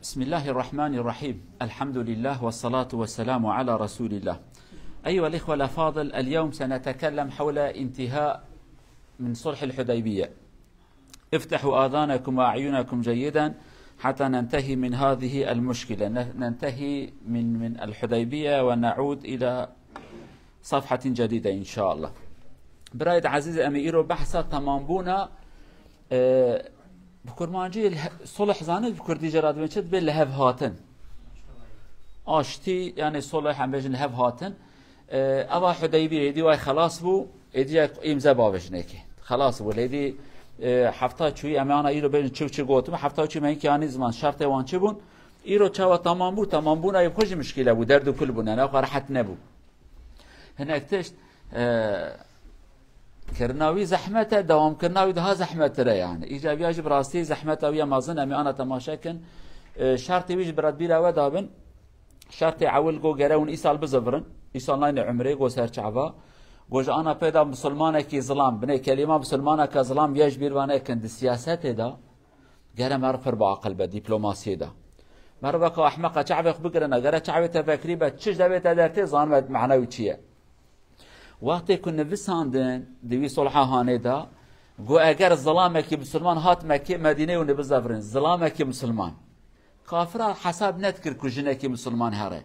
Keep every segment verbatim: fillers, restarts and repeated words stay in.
بسم الله الرحمن الرحيم. الحمد لله والصلاة والسلام على رسول الله. أيها الإخوة الأفاضل، اليوم سنتكلم حول انتهاء من صلح الحديبية. افتحوا آذانكم وأعينكم جيدا حتى ننتهي من هذه المشكلة، ن-، ننتهي من، من الحديبية ونعود إلى صفحة جديدة إن شاء الله. Birayê ezîz, em ê îro behsa temambûna, e, bi kurmancî leh-, sulh zanî bi kurdî jê re dibên çi dibê, lihevhatin. Aştî, yani sulh, em bêjin lihevhatin. E, eva Hudeybîye êdî way xelas bû, êdî ya îmze bavêjinekê. Xelas bû, lêdî, e, hefta çûyî, em ana îro bêjin çi û çi gotim, hefta çûyî me hinkî anî ziman, şertê wan çi bûn? Îro çawa tamam bû? Tamam bûna yê bi xwe jî muşkîle bû, derd û kul bûn, yani xwe rehet nebû. Hinek tişt, e, kirina wî zehmet e, dewamkirina wî daha zehmettir e yani. Îca viya jî bi rastî zehmeta wî ya mezin, em ê ana temaşe kin. E, şertê wî jî bi redbîra we dabin. Şertê ewil go gere hûn îsal bizivirin. Îsal nayne umrê, go ser çava. Go ji ana pê de misilmanekî zilam, binê kelîma misilmaneke zilam viya ji bîr ve nekin di siyasetê de. Gere meriv pir bi aqil be, dîplomasiyê de. Meriveke ehmeqa çavê xwe bigirine, gere çavê te vekirî be, çi ji devê te dertê, zanime mehna wî çi ye. Wextê ku nivisandin di wî sulha hanê de, got, eger zilamekî misilman hat Mekkê, Medînê hûn ê bizevirin, zilamekî misilman. Kafira hesab nedikir ku jinekî misilman here.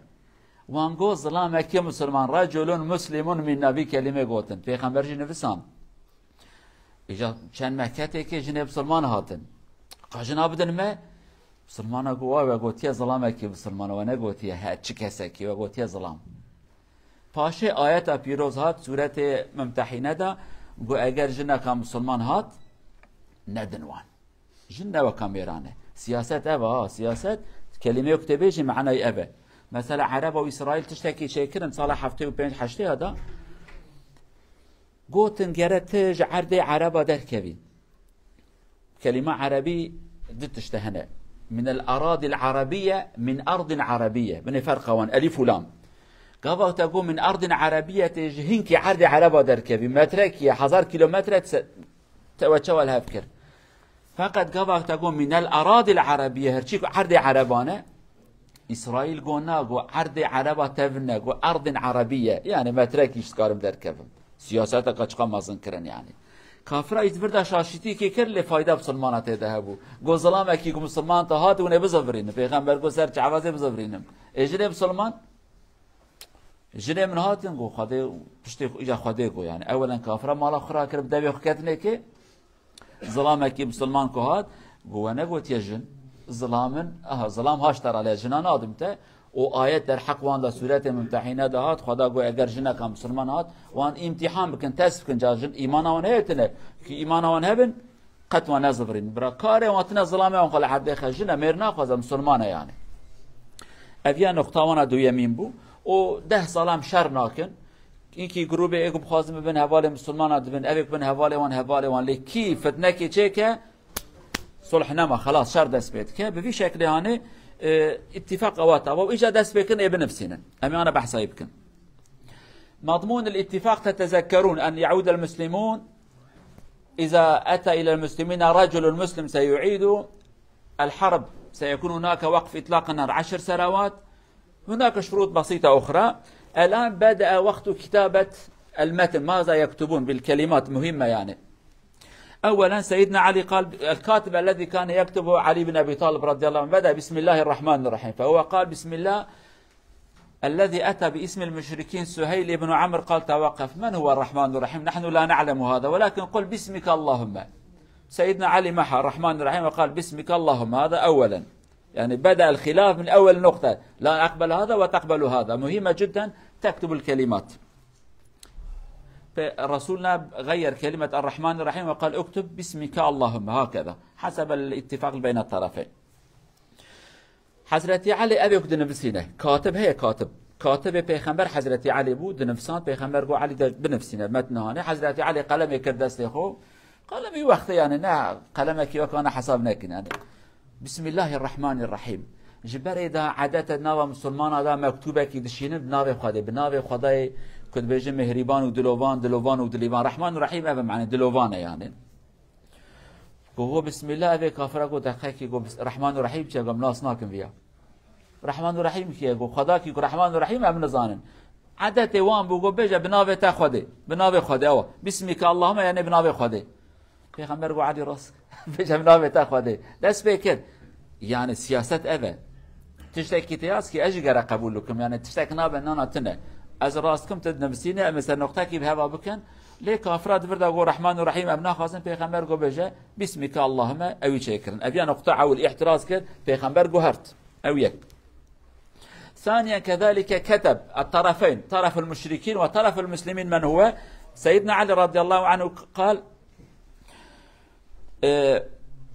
Wan got, zilamekî misilman, reculun muslimun minna, vî kelîmê gotin. Pêxember jî nivisand. Îca çend meketêkê jinê bisilman hatin. Ka jina bidin me, bisilmana got, wa we gotiye zilamekî bisilman, we negotiye her çi kesekî, we gotiye zilam. Paşê ayeta pîroz hat, sûretê Mumtehîne de, got, eger jineka misilman hat, nedin wan. Jin ne weka mêran e. Siyaset ev e, ha, siyaset, kelîmeyek tê bêjî, manayê ev e. Mesela Ereba û Îsraîl tiştekî çêkirin, sala heftê û pênc heştê ya da, gotin, gere ti ji erdê Ereba derkevî. Kelîma erebî du tişt hene. Min el aradî el arabiye, min ardin arabiye. Binê ferqa wan, elîf û lam. Gava te got min ardin arabiye, tê ji hinkî erdê Ereba derkevî. Metrekî ye, hezar kîlometre, te, te we çawa li hev kir? Feqet gava te got min el aradî el arabiye, her çî ku erdê Ereban e, Îsraîl got na, got erdê Ereba tevine, got erdin arabiye. Yani metrekî ji dikarim derkevim. Siyaseteke çiqa mezin kirin yani. Kafira îc vir de şaşîtîkê kir, lê fayda misilmana tê de hebû. Got zilamekî ku misilman te hat, hûn ê bizivirînin. Pêxember got ser çavazê bizivirînim. Ê jinê misilman? Jinê min hatin, got Xwedê, piştê xwe, îca Xwedê got yani. Ewelen kafira mala xwe rakir, bi devê xwe ketinê kê. Zilamekî misilman ku hat, got we negotiye jin. Zilam in, aha, zilam haşt tera lê jina nadim te. O ayet derheq wan de sûretê Mumtehîne de hat, Xweda got eger jineka misilman hat, wan îmtîhan bikin, test bikin, ca jin îmana wan heye tine. Ki îmana wan hebin, qet wan nezivirîn. Bira karê wan tine zilamê wan xwe li erdê xe, jin e, mêr naxwaze, misilman e yani. Ev ya nuqta wana duyemîn bû. O deh sala em şer nakin. Înkî grûbê ê ku bixwazin bibin hevalê misilmana dibin, evê ku bin hevalê wan, hevalê wan. Lê kî fitnekê çêke, sulh nema, xelas, şer dest pê dike. Bi vî şeklê hanê, e, îttifaq ewa tava û îca dest pê kirin ê binivsînin. Em ê ana behsayî bikin. مضمون الاتفاق تتذكرون أن يعود المسلمون إذا أتى إلى المسلمين رجل مسلم سيعيد الحرب، سيكون هناك وقف إطلاق النار عشر سنوات، هناك شروط بسيطة أخرى. الآن بدأ وقت كتابة المتن، ماذا يكتبون بالكلمات مهمة يعني. أولا سيدنا علي قال، الكاتب الذي كان يكتبه علي بن أبي طالب رضي الله عنه، بدأ بسم الله الرحمن الرحيم، فهو قال بسم الله الذي أتى باسم المشركين سهيل بن عمرو قال توقف، من هو الرحمن الرحيم؟ نحن لا نعلم هذا، ولكن قل باسمك اللهم. سيدنا علي محى الرحمن الرحيم وقال باسمك اللهم، هذا أولا. يعني بدأ الخلاف من أول نقطة، لا أقبل هذا وتقبل هذا، مهمة جدا تكتب الكلمات. رسولنا غير كلمة الرحمن الرحيم وقال اكتب باسمك اللهم، هكذا حسب الاتفاق بين الطرفين. Hezretî Elî ev ê ku dinivisîne. Katib heye, katib. Katibê pêxember Hezretî Elî bû, dinivisand, pêxember got Elî de binivsîne, metnê hanê. Hezretî Elî qelemê kir destê xwe. Qelemî wextê yani, ne qelemekî wek ana hesab nekin yani. Bismillahirrahmanirrahîm. Ji berê de edet e nava misilmana de mektûbekî dişînin bi navê Xwedê. Bi navê Xwedayê ku dibêjin mihrîban û dilovan, dilovan û dilîvan. Rehman û Rehîm ev e, manê dilovan e yani. Go, go, Bismillah, evê kafira go, deqekî go, bis-, Rehman û Rehîm çi ye? Go, em nas nakin viya. Rehman û Rehîm kî ye? Go, Xwedakî go, Rehman û Rehîm em nizanin. Edetê wan bû, go, bêje bi navê te Xwedê. Bi navê Xwedê, ewa. Bismike Allahümme, yani bi navê Xwedê. Pêxember go, Elî rast. Bêje bi navê te Xwedê. Dest pê kir. Yani siyaset ev e. Tiştekî te yaz kî ez jî gere qebûl bikim. Yani tiştek nabe nana tune. Ez rast kim tu dinivîsîne, em ê ser noqtekî bi heva bikin. Lê kafira di vir de go Rehman û Rehîm em naxwazin, Pêxember go bêje, Bismike Allahümme, ew ê çêkirin. Ev ya noqta ewil îhtiraz kir, Pêxember go hert. Ew yek. ثانيا كذلك كتب الطرفين، طرف المشركين وطرف المسلمين، من هو؟ سيدنا علي رضي الله عنه قال: آه،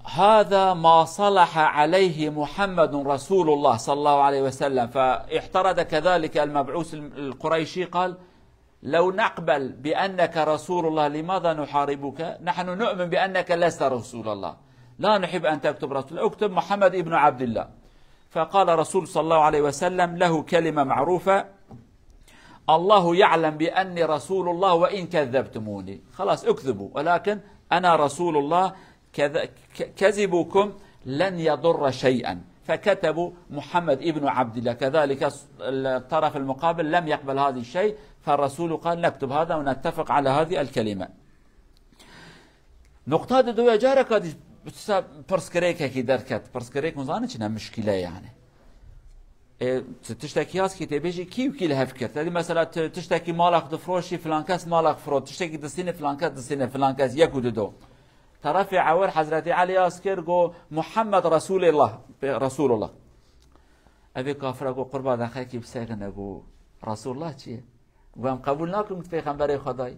هذا ما صلح عليه محمد رسول الله صلى الله عليه وسلم. فاعترض كذلك المبعوث القريشي، قال: لو نقبل بأنك رسول الله، لماذا نحاربك؟ نحن نؤمن بأنك لست رسول الله، لا نحب أن تكتب رسول، اكتب محمد ابن عبد الله. فقال رسول صلى الله عليه وسلم له كلمة معروفة: الله يعلم بأني رسول الله وإن كذبتموني. خلاص، اكذبوا، ولكن أنا رسول الله، كذ-، ك-، كذبكم لن يضر شيئا. فكتبوا محمد ابن عبد الله. كذلك الطرف المقابل لم يقبل هذا الشيء، فالرسول قال: نكتب هذا ونتفق على هذه الكلمة. Noqta di doya careka dî pirsgirêkekî derket. Pirsgirêk hûn zanin çi ne, mişkîle yani. E, tu tiştekî yaz kî tê bêjî kî û kî li hev kir. Te dî mesela tu tiştekî malek difroşî, filan kes malek firot, tiştekî distîne, filan kes distîne, filan kes yek û du do. Terefê ewil Hezretî Elî yaz kir, go Muhammed Resulullah, Resulullah. Evê kafira go qurba dexekî bisekine, go Resulullah çi ye? Go em qebûl nakin tu pêxemberê Xwedayî.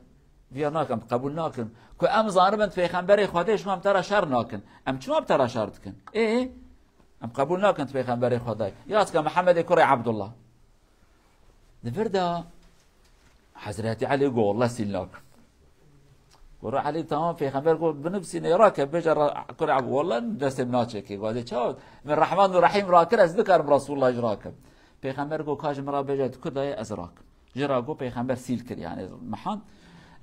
Viya nakim, qebûl nakim. Ku em zanibin tu pêxemberê Xwedê, ji em te re şer nakin. Em çima bi te re şer dikin? Ê, em qebûl nakin tu pêxemberê Xwedayî. Yaz ke Mihemedê kurê Ebdullah. Di vir de Hezretî Elî go, "Wallah sîl nakim." Go, "Elî, tamam, pêxember go, binivîsîne, rake, bêje ra-, kurê Ebdullah, wallah destê min naçêkê." Go, "Dê çawa? Min Rehman û Rehîm rakir, ez nikarim Resulullah jî rakim." Pêxember go, "Ka ji min re bêje, tu ku dayê, ez rakim." Ji ra go pêxember sîl kir, yani mehan.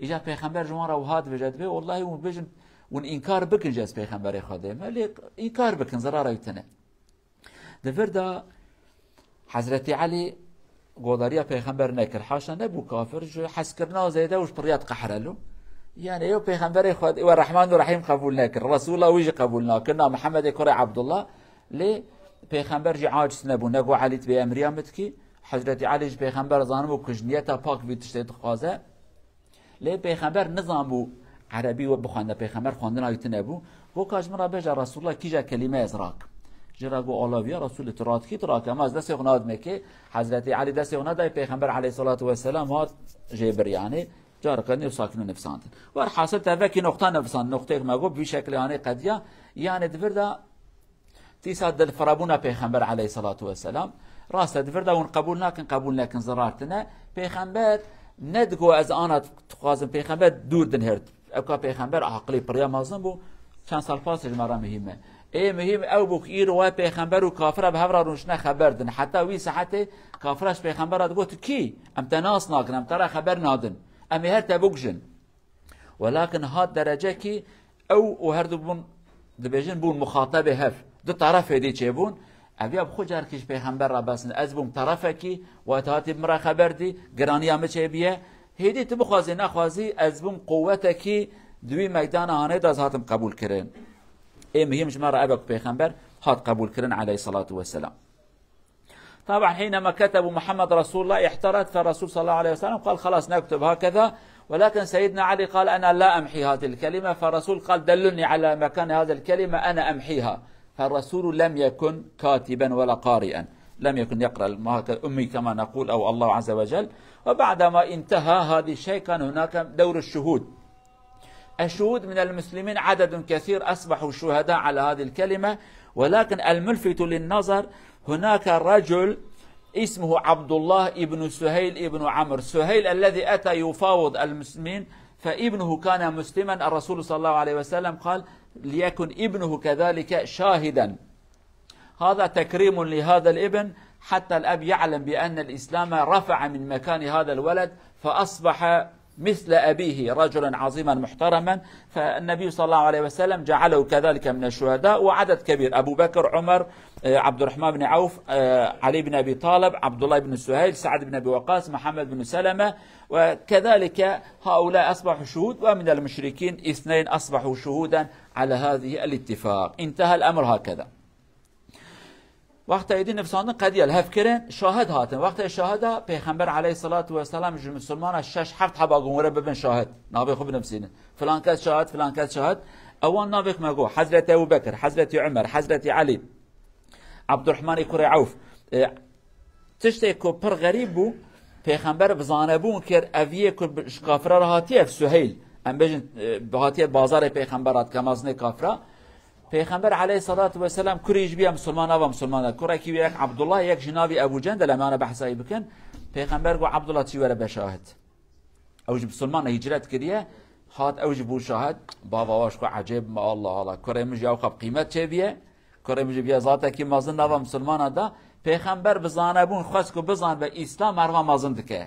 Îca pêxember ji wan re wiha dibêje, dibê, "Wallahî hûn bêjin, hûn înkar bikin ji ez pêxemberê Xwedê me, lê înkar bikin, zirara wî tune." Di vir de Hezretî Elî godariya pêxember nekir. Haşa nebû kafir, ji hezkirina zêde û ji piriyat qehrelo. Yani ew pêxemberê Xwedê we Rehman û Rehîm qebûl nekir. Resûla wî jî qebûl nakir. Na Mihemedê kurê Ebdullah. Lê pêxember jî aciz nebû. Nego Elî tu bê emriya min dikî. Hezretî Elî ji pêxember zanibû ku ji niyeta pak vî tiştê dixwaze. Lê pêxember nizanbû erebî we bixwende, pêxember xwendina wî tune bû. Go ka ji min re bêje, Resulullah kîja kelîme ez rakim. Ji re go, "Ala viya Resulê tu radikî tu rake, ama ez destê xwe nadime kê." Hezretî Elî destê xwe nedayê, pêxember aleyhissalatu vesselam hat jê bir yani. Careke nêv sakin û nivsandin. Werhasil te vekî noqta nivsand, noqtêk me got, bi vî şekilê hanê qediya. Yani di vir de Dîsa dilfirebûna Pêxember aleyhissalatu vesselam. Rast e, di vir de hûn qebûl nakin, qebûl nekin, zirar tune. Pêxember nedigo ez ana dixwazim, Pêxember dûr dinhirt. Ewka Pêxember aqilî piriya mezin bû. Çend sal pas ji me re muhîm e. Ê muhîm ew bû ku îro we Pêxember û kafira bi hev re rûniştine xeber din. Heta wî saetê kafira ji Pêxembera digot, "Tu kî? Em te nas nakin, em te re xeber nadin. Em ê her te bikujin." Welakin hat derece kî ew û her du bûn, dibêjin, bûn muxatebê hev. Du taraf hêdî çêbûn. Ev ya bi xwe carkî ji pêxember re besin. Ez bûm tarafekî, we hatî min re xeber dî, giraniya min çêbiye. Hêdî tu bixwazî nexwazî, ez bûm quwetekî di wî meydana hanê de ez hatim qebûl kirin. Ê muhîm ji me re ev e ku pêxember hat qebûl kirin aleyhissalatu vesselam. طبعا حينما كتبوا محمد رسول الله احترت، فالرسول صلى الله عليه وسلم قال: "خلاص نكتب هكذا"، ولكن سيدنا علي قال: "أنا لا أمحي هذه الكلمة"، فالرسول قال: "دلني على مكان هذه الكلمة، أنا أمحيها". فالرسول لم يكن كاتبا ولا قارئا، لم يكن يقرأ، ما هكذا أمي كما نقول، أو الله عز وجل. وبعدما انتهى هذا الشيء كان هناك دور الشهود. الشهود من المسلمين عدد كثير أصبحوا شهداء على هذه الكلمة، ولكن الملفت للنظر هناك رجل اسمه عبد الله ابن سهيل ابن عمرو. سهيل الذي أتى يفاوض المسلمين، فابنه كان مسلما، الرسول صلى الله عليه وسلم قال: "ليكن ابنه كذلك شاهدا". هذا تكريم لهذا الابن حتى الأب يعلم بأن الإسلام رفع من مكان هذا الولد فأصبح مثل أبيه رجلا عظيما محترما، فالنبي صلى الله عليه وسلم جعله كذلك من الشهداء، وعدد كبير، أبو بكر، عمر، آه، عبد الرحمن بن عوف، آه، علي بن أبي طالب، عبد الله بن سهيل، سعد بن أبي وقاص، محمد بن سلمة، وكذلك هؤلاء أصبحوا شهود، ومن المشركين اثنين أصبحوا شهودا على هذه الاتفاق. انتهى الأمر هكذا. Wexta êdî nivsandin qediya li hev kirin, şahid hatin. Wextê şahida Pêxember aleyhissalatu vesselam ji misilmana şeş heft heba got, were bibin şahid. Navê xwe binivsînin. Filan kes şahid, filan kes şahid. Ewan navê xwe me got. Hezretî Ebu Bekir, Hezretî Umer, Hezretî Elî, Abdurrahmanê kurê Ewf. E, tiştê ku pir xerîb bû, Pêxember bi zanebûn kir, ev yê ku bi, ji kafira re hatiye, ev Suheyl. Em bêjin, e, hatiye bazarê Pêxember hat, kemazinê kafira. Pêxember aleyhissalatu vesselam kurî ji biya misilman, nava misilman de. Kurekî wî yek Abdullah, yek jî navî Ebu Cendel, em ana behsa wî bikin. Pêxember got, Abdullah, çî were be şahid. Ew ji misilman hicret kiriye, hat ew jî bû şahid. Bava wa ji xwe ecêb me, Allah Allah. Kurê min jî ew qab qîmet çêbiye. Kurê min jî biya zatekî mezin nava misilmana da. Pêxember bi zanebûn xwest ku bizan be Îslam merva mezin dike.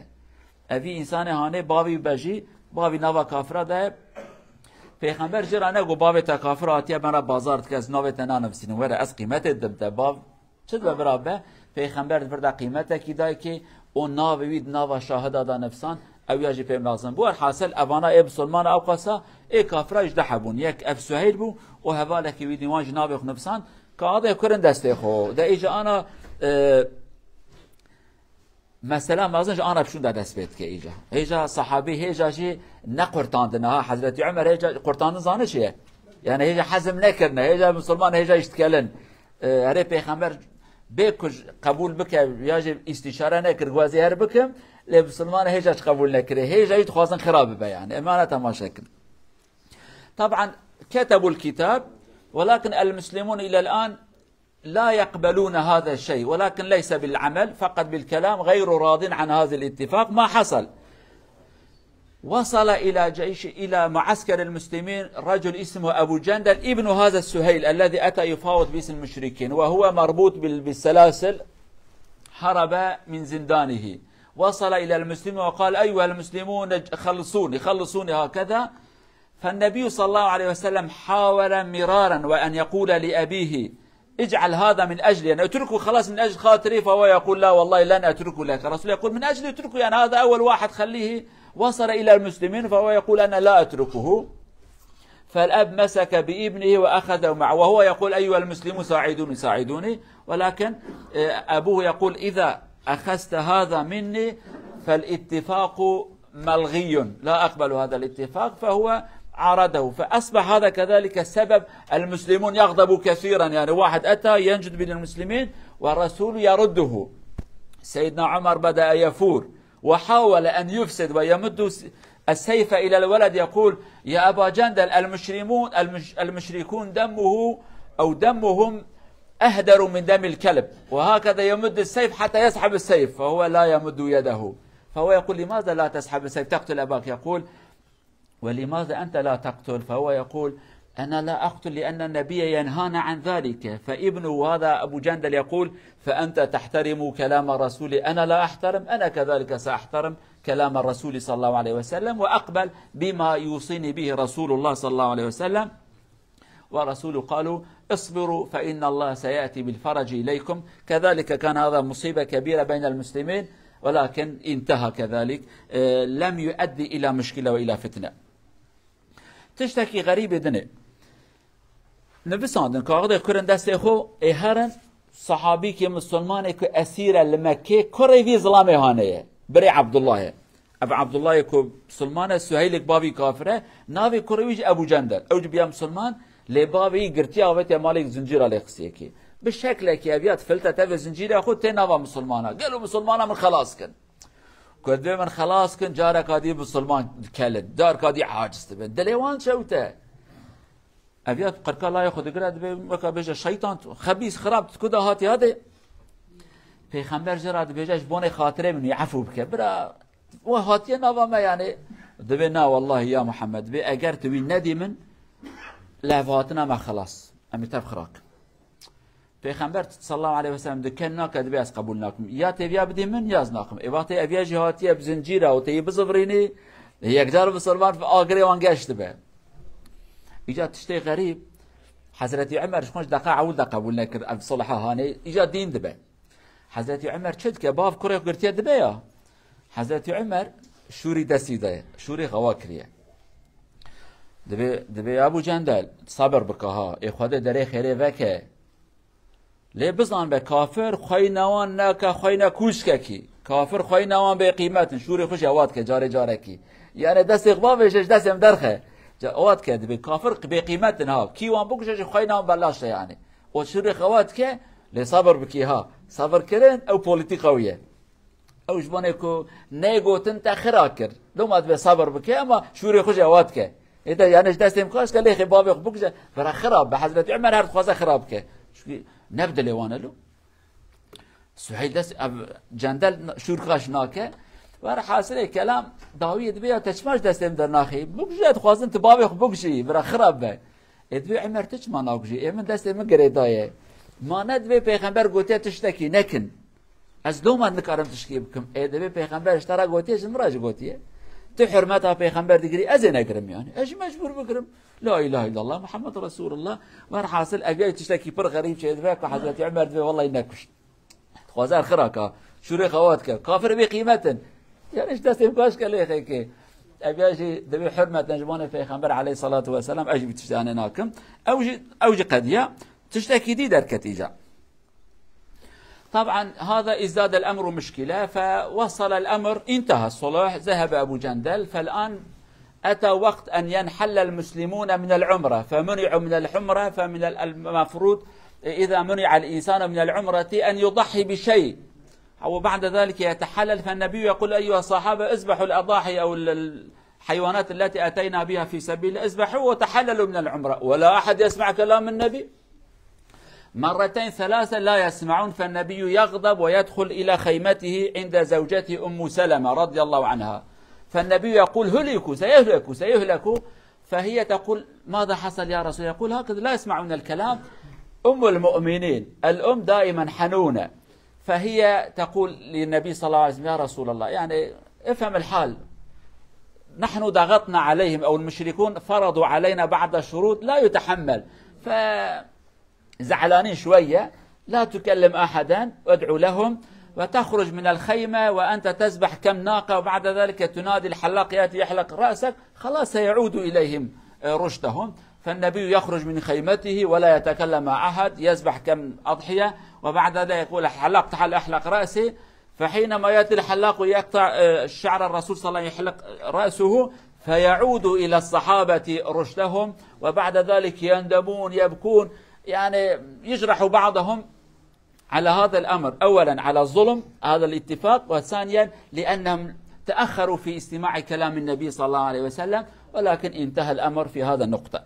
Evî însanê hanê bavî be jî, bavî nava kafira de. Pêxember jê re negot, bavê te kafir hatiye, bera bazar dike, ez navê te nanivîsînim, were ez qîmetê didim te, bav çi dibe bira be? Pêxember di vir de qîmetekî dayikê û navê wî di nava şahida de nivîsan, ew ya jî pê mezin bû. Werhasil evana ê misilmana ew qasa, ê kafira jî deh hebûn. Yek ev Suheyl bû û hevalekî wî dî wan jî navê xwe nivîsan, ka adê kurin destê xwe. De îca ana, e, Mesela mezin ji ana bi şûnda dest pê dike îca. Hêja sahabî hêja jî nequrtandine ha. Hezretî Umer hêja qurtandin zane çi ye? Yani hêja hezm nekirine, hêja misilman hêja îştkelin. E, herê pêxember bê ku ji qebûl bike ya jî îstîşare nekir, gwazî her bikim, lê misilman hêja ji qebûl nekirê. Hêja jî dixwazin xira bibe yani. Em ana temaşe kin. Taban ketebul kitab, welakin el muslimun ile el an لا يقبلون هذا الشيء، ولكن ليس بالعمل، فقط بالكلام، غير راض عن هذا الاتفاق. ما حصل؟ وصل إلى جيش، إلى معسكر المسلمين رجل اسمه أبو جندل، ابن هذا السهيل الذي أتى يفاوض باسم المشركين، وهو مربوط بال-، بالسلاسل، هرب من زندانه. وصل إلى المسلمين وقال: "أيها المسلمون، خلصوني، خلصوني"، هكذا. فالنبي صلى الله عليه وسلم حاول مرارا وأن يقول لأبيه: "اجعل هذا من أجلي"، يعني اتركه خلاص من أجل خاطري، فهو يقول: "لا والله لن أتركه لك". الرسول يقول: "من أجلي اتركه، يعني هذا أول واحد خليه وصل إلى المسلمين"، فهو يقول: "أنا لا أتركه". فالأب مسك بابنه وأخذه معه وهو يقول: "أيها المسلمون ساعدوني، ساعدوني"، ولكن، آه، أبوه يقول: "إذا أخذت هذا مني فالاتفاق ملغي، لا أقبل هذا الاتفاق"، فهو عارضه، فأصبح هذا كذلك سبب المسلمون يغضبوا كثيرا، يعني واحد أتى ينجد بين المسلمين والرسول يرده. سيدنا عمر بدأ يفور وحاول أن يفسد ويمد س-، السيف إلى الولد، يقول: "يا أبا جندل، المشرمون، المش-، المشركون دمه أو دمهم أهدر من دم الكلب"، وهكذا يمد السيف حتى يسحب السيف، فهو لا يمد يده. فهو يقول: "لماذا لا تسحب السيف تقتل أباك؟" يقول: "ولماذا أنت لا تقتل؟" فهو يقول: "أنا لا أقتل لأن النبي ينهانا عن ذلك." فابنه هذا أبو جندل يقول: "فأنت تحترم كلام الرسول، أنا لا أحترم، أنا كذلك سأحترم كلام الرسول صلى الله عليه وسلم وأقبل بما يوصيني به رسول الله صلى الله عليه وسلم." والرسول قالوا: "اصبروا فإن الله سيأتي بالفرج إليكم". كذلك كان هذا مصيبة كبيرة بين المسلمين، ولكن انتهى كذلك، آه، لم يؤدي إلى مشكلة وإلى فتنة. Tiştekî xerîbê dinê. Nivisandin, kaxidê kurin destê xwe, ê herin, sahabîkê misilmanê ku esîr e li Mekkê, kurê vî zilamê hanê ye. Birê Abdullah e. Ev Abdullahê ku misilman e, Suheylek bavî kafir e, navê kurê wî jî Ebu Cendel. Ew jî biya misilman, lê bavê wî girtiya avêtiye malê zincîra lê xistiyekî. Bi şeklekî ev ya difilte tevê zincîra xwe tê nava misilmana. Gelo misilmana min xelas kin. Ku divê min xelas kin, careka dî misilman dikelin. Careka dî aciz dibin. Dilê wan çewt e. Ev ya qirka layê xwe digire, dibê weka bêje, "Şeytan tu, xebîs, xirab, tu ku de hatî, hadi." Pêxember jê re dibêje, "Ji bonê xatirê min wî efû bike." Bira, we hatiye nava me, yani. Dibê, "Na, wellahî ya Muhammed, dibê eger tu wî nedî min, levhatina me xelas. Em ê tev xirak." Pêxember sallallahu aleyhi ve sellem dike nake, dibê ez qebûl nakim. Ya têviya bidî min, ya ez nakim. Ê, wextê ev ya jî hatiye bi zincîra û têyî bizivirînî, Yekcar misilman agirê wan geş dibe. Îca tiştê xerîb, Hezretî Umer ji xwe ji deqa ewil de qebûl nekir ev sulha hanê, îca dîn dibe. Hezretî Umer çi dike? Bav kurê xwe girtiye dibe ya. Hezretî Umer şûrî destî de ye, şûrê xewa kiriye. Dibê, dibê Ebû Cendel, sebir bike ha, ê Xwedê derê xêrê veke. Lê bizan be, kafir xweyna wan neke xweyna kûşkekî. Kafir xweyna wan bêqîmet in, şûrê xwe jî ewa dike carê carekî. Yani destê xwe bavêje ji destê min derxe. Ca-, ewa dike dibê, kafir bêqîmet in ha. Kî wan bikuje jî xweyna wan belaş e yani. O şûrê xewa dike, lê sabir bikî ha. Sabir kirin, ew polîtîka wî ye. Ew ji bo ne ku neyê gotin te xira kir. Loma dibê sabir bike, ama şûrê xwe jî ewa dike. Ê te yani ji destê min kaş ke lêxê bavê xwe bikuje, vira xira be. Hezretî Umer her dixwaze xira bike. Çünkü ne bi dilê wan e lo. Suheyl dest, ev Cendel şûr kaş nake. Werhasilê kelam dawiyê dibê ya te çima ji destê min dernaxî? Bikuje, dixwazin tu bavê xwe bikujî, vira xira be. Ê dibê Umer tu çima nakujî? Ê min destê min girêdaye. Ma ne dibê pêxember gotiye tiştekî nekin. Ez loma nikarim tişkî bikim. Ê dibê pêxember ji te re gotiye, ji min re jî gotiye. Tu hurmeta pêxember digirî, ez ê negirim yani. Ez jî mecbûr bigirim. La ilahe illallah Muhammed Resulullah. Werhasil ev yay tiştekî pir xerîb çêdibe ku Hezretî Umer dibê wellahî nekuşt. Dixwaze xira ka. Şûrê xewa dike. Kafir bêqîmet in. Yani ji destê min kaş ke lêxê kê. Ev ya jî dibê hurmeten ji bo pêxember aleyhissalatu vesselam, ez jî bi tiştanê nakim. Ew jî, ew jî qediya. Tiştekî dî derket îca. طبعا هذا ازداد الأمر مشكلة، فوصل الأمر، انتهى الصلح، ذهب أبو جندل، فالآن أتى وقت أن ينحل المسلمون من العمرة، فمنعوا من العمرة، فمن ال-، المفروض إذا منع الإنسان من العمرة أن يضحي بشيء، وبعد ذلك يتحلل، فالنبي يقول: "أيها الصحابة، اذبحوا الأضاحي أو ال-، ال-، الحيوانات التي أتينا بها في سبيل الله، اذبحوا وتحللوا من العمرة"، ولا أحد يسمع كلام النبي. مرتين ثلاثة لا يسمعون، فالنبي يغضب ويدخل إلى خيمته عند زوجته أم سلمة رضي الله عنها، فالنبي يقول: "هلكوا، سيهلكوا، سيهلكوا". فهي تقول: "ماذا حصل يا رسول الله؟" يقول: "هكذا لا يسمعون الكلام". أم المؤمنين، الأم دائما حنونة، فهي تقول للنبي صلى الله عليه وسلم: "يا رسول الله، يعني، افهم الحال، نحن ضغطنا عليهم، أو المشركون فرضوا علينا بعض الشروط لا يتحمل، فزعلانين شوية، لا تكلم أحدا، ادعو لهم، وتخرج من الخيمة وأنت تذبح كم ناقة، وبعد ذلك تنادي الحلاق يأتي يحلق رأسك، خلاص سيعود إليهم، آه، رشدهم". فالنبي يخرج من خيمته ولا يتكلم مع أحد، يذبح كم أضحية، وبعد ذلك يقول: "حلاق، تعال احلق رأسي". فحينما يأتي الحلاق ويقطع، آه، شعر الرسول صلى الله عليه وسلم، يحلق رأسه، فيعود إلى الصحابة رشدهم، وبعد ذلك يندمون، يبكون، يعني، يجرح بعضهم على هذا الأمر، أولا على الظلم، هذا الاتفاق، وثانيا لأنهم تأخروا في استماع كلام النبي صلى الله عليه وسلم، ولكن انتهى الأمر في هذا النقطة.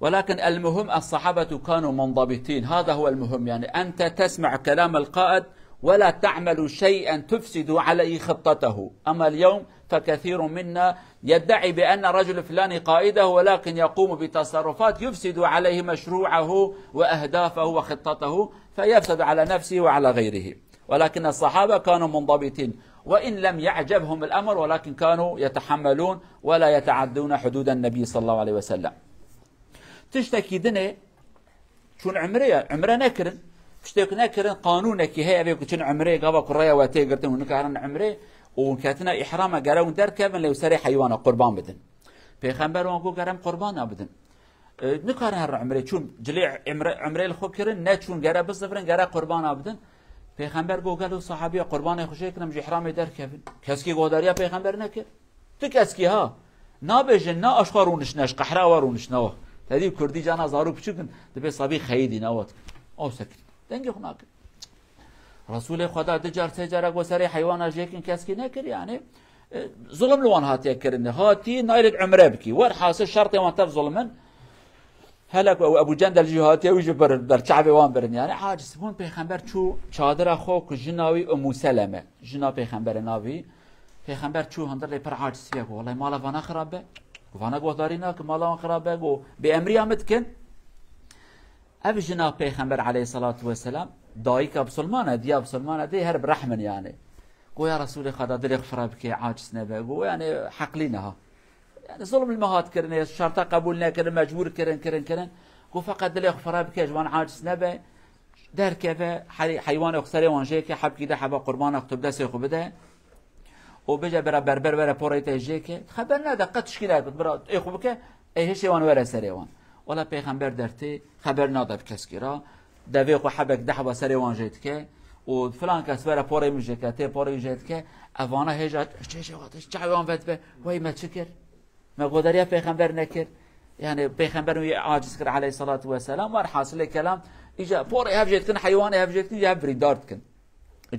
ولكن المهم الصحابة كانوا منضبطين، هذا هو المهم، يعني أنت تسمع كلام القائد ولا تعمل شيئا تفسد عليه خطته. أما اليوم فكثير منا يدعي بأن رجل فلاني قائده، ولكن يقوم بتصرفات يفسد عليه مشروعه وأهدافه وخطته، فيفسد على نفسه وعلى غيره. ولكن الصحابة كانوا منضبطين، وإن لم يعجبهم الأمر، ولكن كانوا يتحملون ولا يتعدون حدود النبي صلى الله عليه وسلم. Tiştekî dinê çûn umrê ye, umre nekirin. Tiştek nekirin, qanûnekî heye, evê ku çin umrê, gava ku raya we tê girtin û nikarin umrê û ketine îhrama, gere hûn derkevin, lê serê heywana qurban bidin. Pêxember wan got, gere em qurbana bidin. E, nikarin herin umrê, çûn cilê umre, umrê li xwe kirin, neçûn gere bizivirin, gere qurbana bidin. Pêxember got, gelo sahabiya qurbanê xwe jê kirin, em ji îhramê derkevin. Keskî guhdariya pêxember nekir. Tu keskî ha. Nabêjin, na aşka rûnişne, ji qehra we rûnişne we. Te dî kurdî cana zarok biçûk in, dibê sabî xeyidî ne we dikin. Ew sekit. Dengê xwe nakin. Resulê Xweda du car, sê cara got serê heywana jêkin keskî nekir, yani, e, zulm li wan hatiye kirin. Hatî nayrêt umre bikî. Werhasil şertê wan tev zulm in. Hele ku ew Ebu Cendel jî hatiye, wî jî birin, ber çavê wan birin. Yani, aciz bûn, pêxember çû çadira xwe ku jina wî Ummu Seleme. Jina pêxemberê navî. Pêxember çû hundir lê pir aciz bûye ku, "Wellahî mala vana xirab be. Vana guhdarî nake, mala wan xirab be." Got, "Bê emriya min dikin." Ev jina Pêxember aleyhissalatu vesselam, dayika bisilman e, diya bisilman e, dê her bi rehm in yani. Go ya Resûlê Xweda, dilê xwe fireh bike, aciz nebe. Go, yani, heqlî ne ha. Yani, zulm li me hat kirine, şerta qebûl nekirin, mecbûr kirin, kirin, kirin. Go, feqet dilê xwe fireh bike, ji wan aciz nebe. Derkeve, hey-, heywanê xwe serê wan jê ke, hebkî de heba qurbanek tu bi destê xwe bide. Û bêje bira berber were porê te jê ke. Xeber nede, qet tişkî neket, bira ê xwe bike, ê hişê wan were serê wan. Wela Pêxember dertê, xeber nade bi keskî ra. Devê xwe hebek dehba serê wan jê dike. Û filan kes were porê min jê ke, tê porê jê dike. Evana hêja, çê jê xwe, çavê wan vedibe. Wey me çi kir? Me godariya Pêxember nekir. Yani Pêxember wî aciz kir aleyhissalatu vesselam. Werhasilê kelam, îca porê hev jê dikin, heywanê hev jê dikin, îca hev birîndar dikin.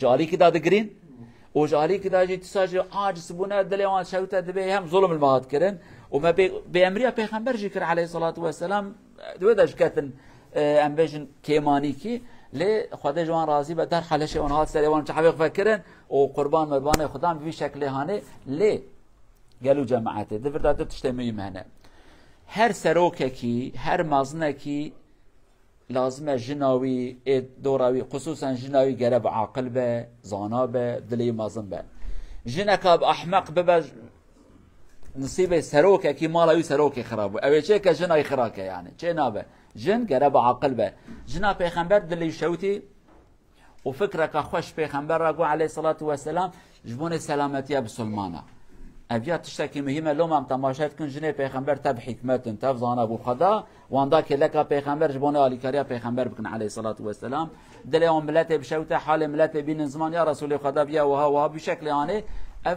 Ji alîkî da digirîn û ji alîkî da jî tisa jî aciz bûne, dilê wan şewte, dibê hem zulm li me hat kirin û me bê, bêemriya Pêxember jî kir aleyhissalatu vesselam, di wê de jî ketin, e, em bêjin kêmanîkî, lê Xwedê ji wan razî be, derhal hişê wan hat serê wan, çavê xwe vekirin û qurban merbanê Xudan bi vî şeklê hanê. Lê gelo cemaetê, di vir de du tiştê muhîm hene. Her serokekî, her mezinekî lazim e jina wî, ê dora wî, xusûsen jina wî gere bi aqil be, zana be, dilê wî mezin be. Jineka bi ehmeq bibe, nisîbê serokekî, mala wî serokê xirab bû. Ew ê çêke jina wî xirake yani. Çê nabe. Jin gere bi aqil be. Jina Pêxember dilê wî şewitî û fikreka xweş Pêxember re got aleyhissalatu vesselam, ji bonê selametiya bisilmana. Ev ya tiştekî muhîm e, loma em temaşe dikin, jinê Pêxember tev hikmet in, tev zana bû. Xweda wan da kêleka Pêxember ji bonê alîkariya Pêxember bikin aleyhissalatu vesselam. Dilê wan miletê bişewite, halê miletê bînin ziman, ya Resûlê Xweda viya wiha wiha bi şeklê anê. Ev,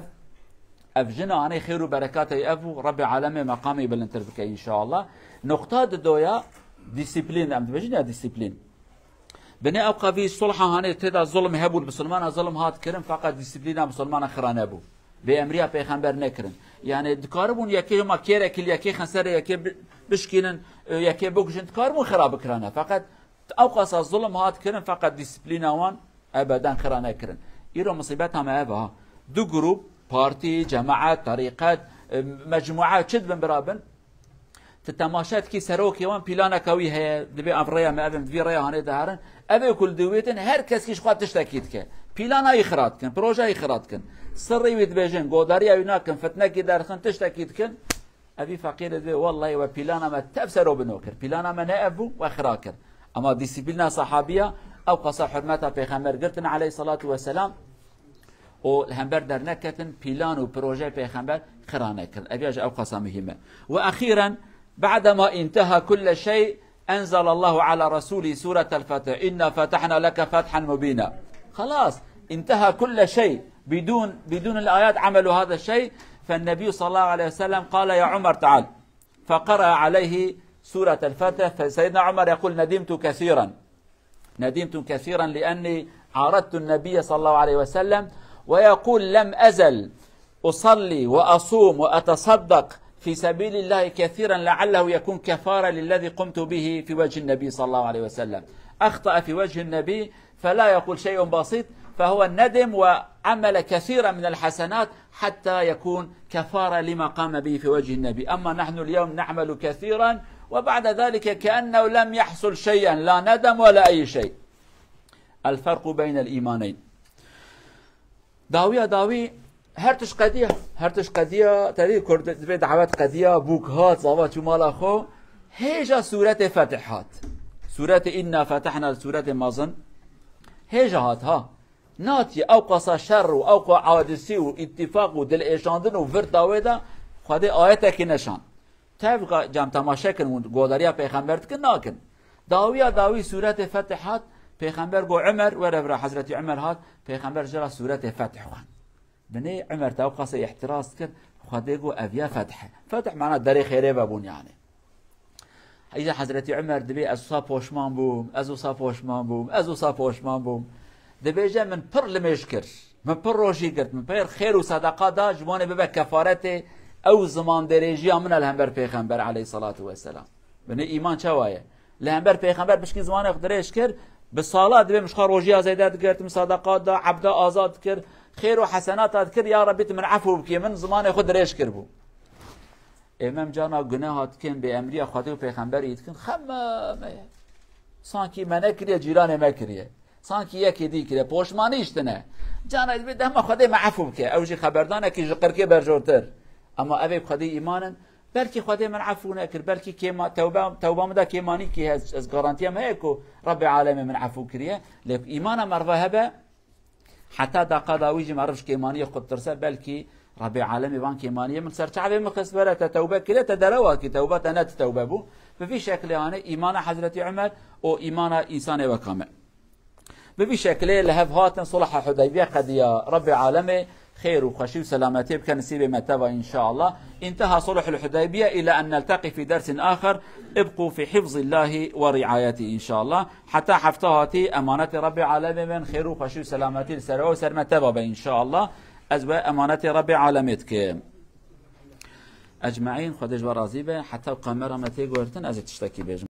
ev jina anê xêr û berekatê ev bû, Rebbê alemê meqamê bilindtir bike înşallah. Noqta didoya disiplîn, em dibêjin ya disiplîn. Binê ew qevî sulha hanê tê de zulm hebû, li bisilmana zulm hat kirin, feqet disiplîna bisilmana xira nebû. Bêemriya Pêxember nekirin. Yani dikaribûn yekê hema kêrekî li yekê xin serê yekê bi-, bişkînin, e, yekê bikujin, dikaribûn xira bikirane. Feqet ew qasa zulm hat kirin, feqet disiplîna wan ebeden xira nekirin. Îro misîbeta me ev e ha. Du grûp, partî, cemaet, terîqet, e, mecmûe, çi dibin bira bin, tu temaşe dikî serokê wan pîlaneka wî heye, dibê ev rêya me, ev in, di vî rêya hanê diherin. Ev ê ku li dîwêtin, her kes kî ji xwe tiştekî dike. Pîlana wî xira dikin, projeya wî xira dikin. Sirrî wî dibêjin, godariya wî nakin, fitnekî derxin, tiştekî dikin. Evî feqîrê dibê, wellahî we pîlana me tev sero bino kir. Pîlana me ne ev bû, we xira kir. Ama disiplîna sahabiya, ew qasa hurmeta Pêxember girtin aleyhissalatu vesselam. û li hember derneketin, pîlan û projeyê Pêxember xira nekirin. Ev ya ji ew qasa muhîm e. Ve exîren, بعدما انتهى كل شيء، أنزل الله على رسوله سورة الفتح، إنا فتحنا لك فتحا مبينا. خلاص، انتهى كل شيء. بدون، بدون الآيات عملوا هذا الشيء. فالنبي صلى الله عليه وسلم قال: يا عمر، تعال. فقرأ عليه سورة الفتح. فسيدنا عمر يقول: ندمت كثيرا. ندمت كثيرا لأني عارضت النبي صلى الله عليه وسلم، ويقول: لم أزل أصلي وأصوم وأتصدق في سبيل الله كثيرا لعله يكون كفارة للذي قمت به في وجه النبي صلى الله عليه وسلم. أخطأ في وجه النبي فلا يقول شيء بسيط، فهو ندم وعمل كثيرا من الحسنات حتى يكون كفارة لما قام به في وجه النبي. أما نحن اليوم نعمل كثيرا وبعد ذلك كأنه لم يحصل شيئا، لا ندم ولا أي شيء. الفرق بين الإيمانين. Dawiya dawî her tişt qediya, her tişt qediya, tevî Kurd divê dawet qediya, bûk hat, zava çû mala xwe, hêja sûretê Fetih hat. Sûretê Inna Fetehna, sûretê mezin, hêja hat ha. Natiye ew qasa şer û ew qa acizî û îttifaq û dilêşandin û vir dawê de Xwedê ayetekî neşan. Tev ga-, cem temaşe kin û godariya Pêxember dikin, nakin. Dawiya dawî sûretê Fetih hat, Pêxember got, Umer, were vira Hezretî Umer hat, Pêxember jê re sûretê Fetih xwend. Binê Umer te ew qasê îhtiraz dikir, Xwedê got, ev ya Fetih e. Fetih mana derê xêrê vebûn yani. Îca Hezretî Umer dibê, ez wisa poşman bûm, ez wisa poşman bûm, ez wisa poşman bûm. Dibêje, min pir limêj kir, min pir rojî girt, min pir xêr û sedeqa da, ji bo nê bibe kefaretê ew ziman dirêjiya min e li hember Pêxember aleyhissalatu vesselam. Binê îman çawa ye? Li hember Pêxember pişkî zimanê xwe dirêj kir, bi sala dibê min ji xwe rojiya zêde digirt, min sedeqa da, ebda azad dikir, xêr û hesenata dikir, ya Rebbî tu min efû bikî, min zimanê xwe dirêj kiribû. Ê me em carna guneha dikin, bêemriya Xwedê û Pêxemberî dikin, xem me ye. Sankî me nekiriye, cîranê me kiriye. Sankî yekê dî kire, poşmanî ji tine. Cana dibê dema Xwedê me efû bike. Ew jî xeberdanekî ji qirkê berjortir. Ema ev ê bi Xwedê îman in. Belkî Xwedê min efû nekir, belkî kêma-, tewbe, tewba min de kêmanîkî heye, ez garantiya me heye ku Rebbê Alemê min efû kiriye. Lê îmana meriva hebe, heta daqa dawî jî meriv ji kêmaniyê xwe ditirse, belkî Rebbê Alemê van kêmaniyê min ser çavê min xist were, te tewbe kiriye, te derewa kî, tewba te ne ti tewbe bû. Bi vî şeklê hane îmana Hezretî Umer û îmana însanê weka me. Bi vî şeklê li hev hatin sulha Hudeybiye qediya. Rebbê Alemê xêr û xweşî û selametiyê bike nisîbê me teva înşallah. انتهى صلح الحديبية إلى أن نلتقي في درس آخر. ابقوا في حفظ الله ورعايته إن شاء الله. Heta hefta hatî emanetê Rebbê Alemê bin xêr û xweşî û selametî li ser we û ser me teva be înşallah. Ez we emanetê Rebbê Alemê dikim. Ecmaîn, Xwedê ji we razî be. Heta kamera me tê guhertin, ez ê tiştekî bêjim.